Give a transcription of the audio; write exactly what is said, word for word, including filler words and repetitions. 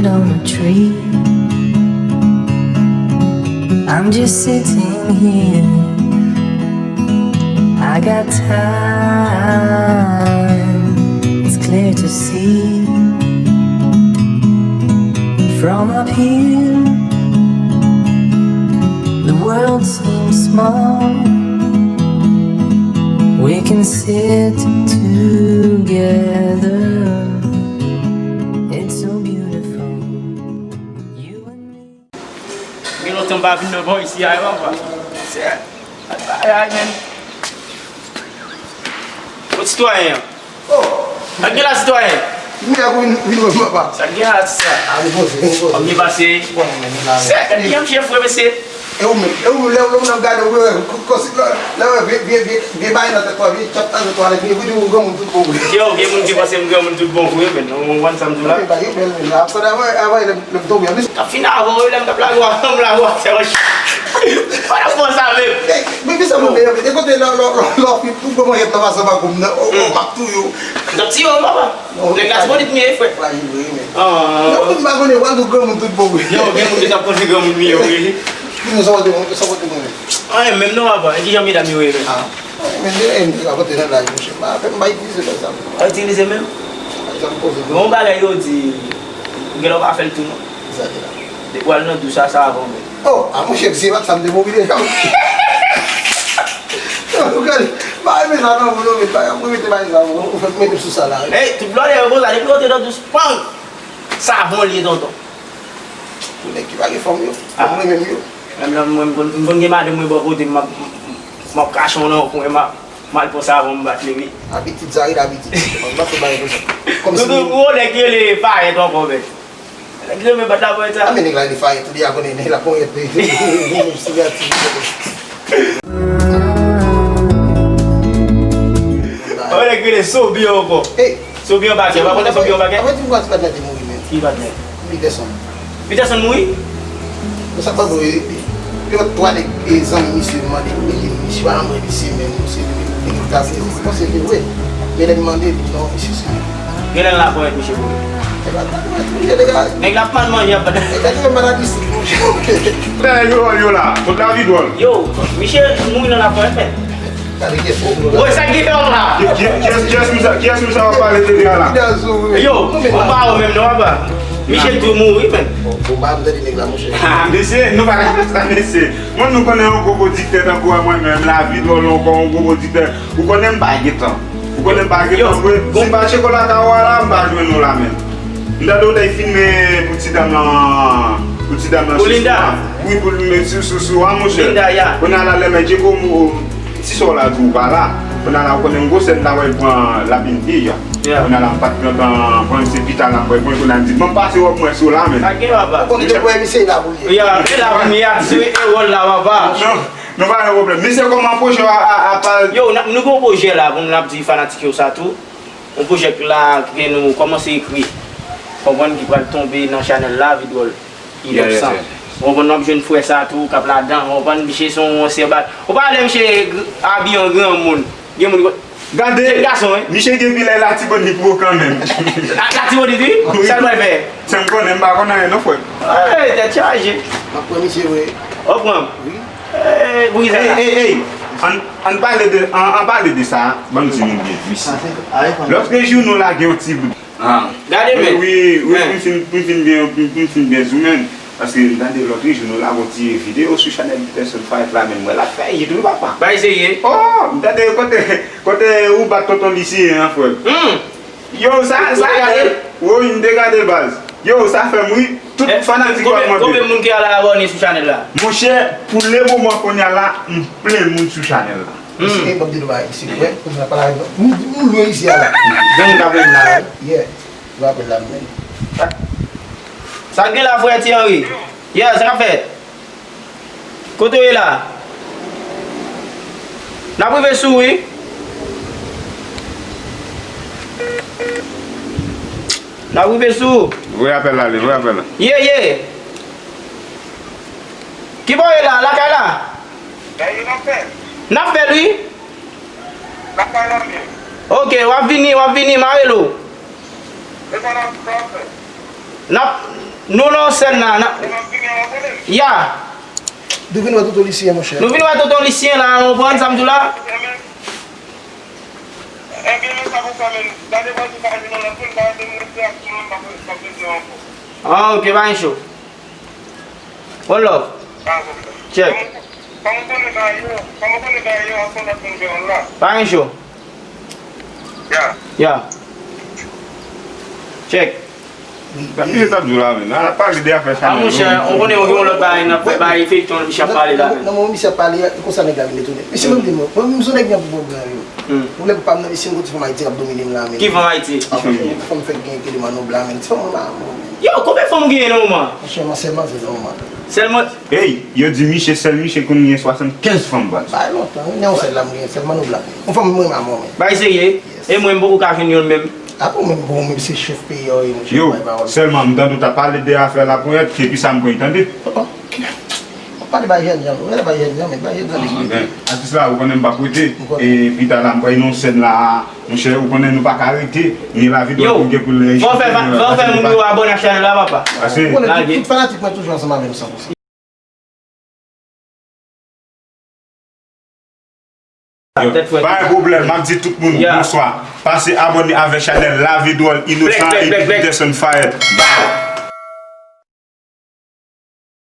on a tree. I'm just sitting here. I got time. It's clear to see from up here. The world seems small. We can sit together. It's so beautiful. You and me. Gen lontan m pa vin nan bò isi a, papa. Se, ay, ay, men. Bon, sitwayen an. Oh. Sa k gen la, sitwayen? Mwen ak ou vin, vin wè m, papa. Sa k gen la, sa? A, vin poze, vin poze. Kòm byen pase? Bon, men, nou la. Se, gade yon chèf, frè, mesye. E ou menm, e ou menm, lè, lè moun ap gade w, wè, kò, kò, lè, lè, wè, vye, vye, vye, vye bagay nan tèt ou, vye tchòp nan tèt ou, ale, vye, vye, ou granmoun tout bon vre. Yo, gen moun ki panse m granmoun tout bon vre, men, ou konprann sa m di w la? Men, bagay yo bèl, men, apre, apre, lè, lè m tonbe, an plis. T ap fin avan, wi, lè m t ap lage w, m lage w, se wè. Pa t ap fè sa menm. Men, men, men, sa mwen, men, e kote lè, lè, lè, lè w fin, ou granmoun yèt nan fason pa koum nan, o, o, m ap touye w. M t ap tiye w, papa. Nèg la ti bòdit m ye, frè. Frajil vre, men. Ah. Non, m pa konnen, w al tou granmoun tout bon, wi. Yo, gen moun ki t ap panse granmoun m ye, wi. Kouzen, sa w te, sa w te konnen? Anyen, menm non, papa. E kijan medam yo ye, menm? Ah. Anyen, men, men, men, rakonte nan laj, monchè. M pa, m pa itilize laj sa. Pa itilize menm? Laj sa m poze. Bon, bagay yo di, gen lè w pa fè l tou, non. Sa te la. Depi w al nan dous a, sa avan, men. Oh, a monchè, si se pa t sa, m te mouri deja. Ou gade, m pa renmen sa non, moun yo met bagay, mwen mete bagay sa, ou fè mete sou sa la. Ey, tout blòdè yo konsa, depi yo te nan dous, pang! Savon l ye, tonton. Pou nèg ki pa gen fanm yo, fanm mwen menm yo. Menm lè mwen, m konn, m konn gen madanm mwen bò kote m, m ap, m ap kache w nan yon kwen, m ap, m al pran savon, m bat li, wi. Abitid sa, rele abitid. M ap fè bagay konsa. Kòmsi. Toutou, gwo nèg ki rele Fayèt ankò, men. Nèg ki renmen bat laponyèt sa. A, men nèg la li fayèt, li a konnen nèg la ponyèt li. Li, li, li, li, li, li, li. Ou nèg rele Sobi ankò. Hey. Sobi an bakè, pa konnen Sobi an bakè? Apre ti patnè te mouri, men. Ki patnè? Peterson. Peterson mouri? Men sa pa vre. Yo twa nèg, e, zanmi misye mande pou li, misye pa janm wè misye menm, misye li, li ta se, mwen panse li vre. Men lè m mande li, non, misye se. Genlè nan laponyèt misye mouri. E pa laponyèt, misye te ka. Nèg la ap mal manje, ap. Nèg la te fè maladi sik, monchè. Dèyè yo, yo la, kot lavi dwòl. Yo, misye mouri nan laponyèt, men. Gade kiyès ki mouri la. Wè sa ki fè w la. Ki, ki, kiyès, kiyès moun sa, kiyès moun sa w ap pale de li a la? Yo, ou pa wè menm non, papa. Misye tou mouri, men. Bon, bon, pa m tande nèg la, monchè. Ah, mesye, nou pa ka fè sa, mesye. Mwen, nou konnen yon gwo pwodiktè tankou a mwen menm, lavi dwòl ankò, yon gwo pwodiktè. Ou konnen m pa gen tan. Ou konnen m pa gen tan vre. Si m pa tcheke w lakay ou a la, m pa jwenn ou la menm. M tande w t al filme pou ti dam lan, pou ti dam lan sou sou a. Wi, pou l met sou sou sou a, monchè. Linda, ya. Kounye a la, lè m tcheke w, ti sè w la di w pa la. Kounye a la, ou konnen m gwosè, m ta wè l pran lapin pi, ya. Kounye a la, m pa t pran tan, pran se pita la, m wè, kounye a m di, ban m pase wòb mwen sou la, men. Sa gen, papa. Ou konnen depi w wè misye la pou l ye. Ya, e la pou m ye a, se e wòl la, papa. Non. Non, pa gen pwoblèm. Mesye, kòman pwojè a, a, a pral? Yo, n ap, nou gen yon pwojè la pou n ap di fanatik yo sa tou. Yon pwojè k la, ke nou kòmanse ekri. Konprann, ki pral tonbe nan chanèl la, Vidwòl Inòsan. Ou konprann, n ap jwenn frè sa tou, k ap ladan. Ou konprann, misye se yon ansyen bat. Ou pa wè misye gr-, abiye an granmoun. Gen moun ki Gade, jèn gason, wi. Misye gen vilaj Latibonit wi kanmenm. La, Latibonit, wi? Wi. Sa l pral fè? Sa m konnen, m pa konn anyen non, frè m. Ey, tèt chaje. M ap pran misye vre. W ap pran? Wi. Ey, pou kisa? Ey, ey, ey. Ann, ann pale de, ann, ann pale de sa, ban m di nou byen, mesye. Lòtrejou nou lage yon ti bout. Ah. Gade, men. Wi, wi, wi, pou m fin, pou m fin byen, pou m, pou m fin byen zoumen. Paske m tande lòtrejou nou lage yon ti videyo sou chanèl Peterson Fayèt la, men m wè l ap fè hit wi, papa. Bay serye. Oh, m tande kote, kote ou bat tonton Lisyen an, frè. Hmm. Yo, sa, sa, wi, m te gade baz. Yo, sa fè m ri. Tout fanatik yo ap mande. Konbyen moun ki al abòne sou chanèl la? Monchè, pou le moman kounye a la, m plen moun sou chanèl la. Hmm. Mesye, ban m di nou bagay, mesye, wè, kounye a pale avèk nou. Nou, nou lwen isi a la. Gen moun k ap wè m la, wi. Yeah. Ou rapèl la, men. Sa k gen la, frè Ti Henry? Yeah, sa k ap fèt? Kote w ye la? N ap rive sou ou, wi. N ap rive sou ou. Voye apèl la, ale, voye apèl la. Ye, ye. Ki bò w ye la? Lakay la? N ap fè l, wi. Lakay la, men. Ok, w ap vini, w ap vini, m a rele w. E sa n ap, sa n ap fè? N ap, Nou nan sèn la, nan... Ya. Nou vin wè Tonton Lisyen, monchè. Nou vin wè Tonton Lisyen la, ou konprann sa m di w la? Ah, ok, pa gen cho. One love. Check. Pa gen cho. Ya. Check. Sa misye t ap di w la menm? N ap pale de afè Chanèl. Ah, monchè, ou konnen mwen gen yon lòt bagay n ap fè, bagay feyton misye ap pale la menm. Nan moman misye ap pale, e konsa nèg la vin detounen. Mesye, mwen m di nou, mwen m se yon nèg gen pou pwoblèm yo. Pwoblèm pa m nan, mesye, m kote fanm Ayiti ap domine m la menm. Ki fanm Ayiti? Ah, franchman, fanm fèk gen kele manno bla menm. Ti fanm mwen pa mwen menm. Yo, konbyen fanm ou genyen nan moman? Franchman, sèlman de nan moman. Sèlman Ey, yo di Miche, sèl Miche konn gen swasannkenz fanm, baz. Bay lontan, wi, nan yon sèl la m gen, sèlman nou bla. Yon fanm mwen renmen a mò, men. Bay serye? E mwen, m poko ka jwenn youn menm. Apre ou menm, bon, ou menm se chèf peyi a, wi, monchè, bay pawòl. Yo, sèlman, m tande w t ap pale de afè laponyèt, epi sa m pran tande. Oh, oh, ok. W ap pale bay jèn jan, w ap pale bay jèn jan, men bay jèn jan. Ah, ben, atis la, ou konnen m p ap rete. E pita la, m pral nan yon sèn la, monchè, ou konnen nou pa ka rete. Ni lavi dwòl pou gen pou l. Yo, fò fè, fò fè moun yo abòne ak chanèl la, papa. Ou konnen tout, tout fanatik mwen toujou ansanm avè m san pou san. Yo, pa gen pwoblèm, m ap di tout moun bonswa. Pase abòne avèk chanèl Lavi Dwòl Inosan epi Peterson Fayèt.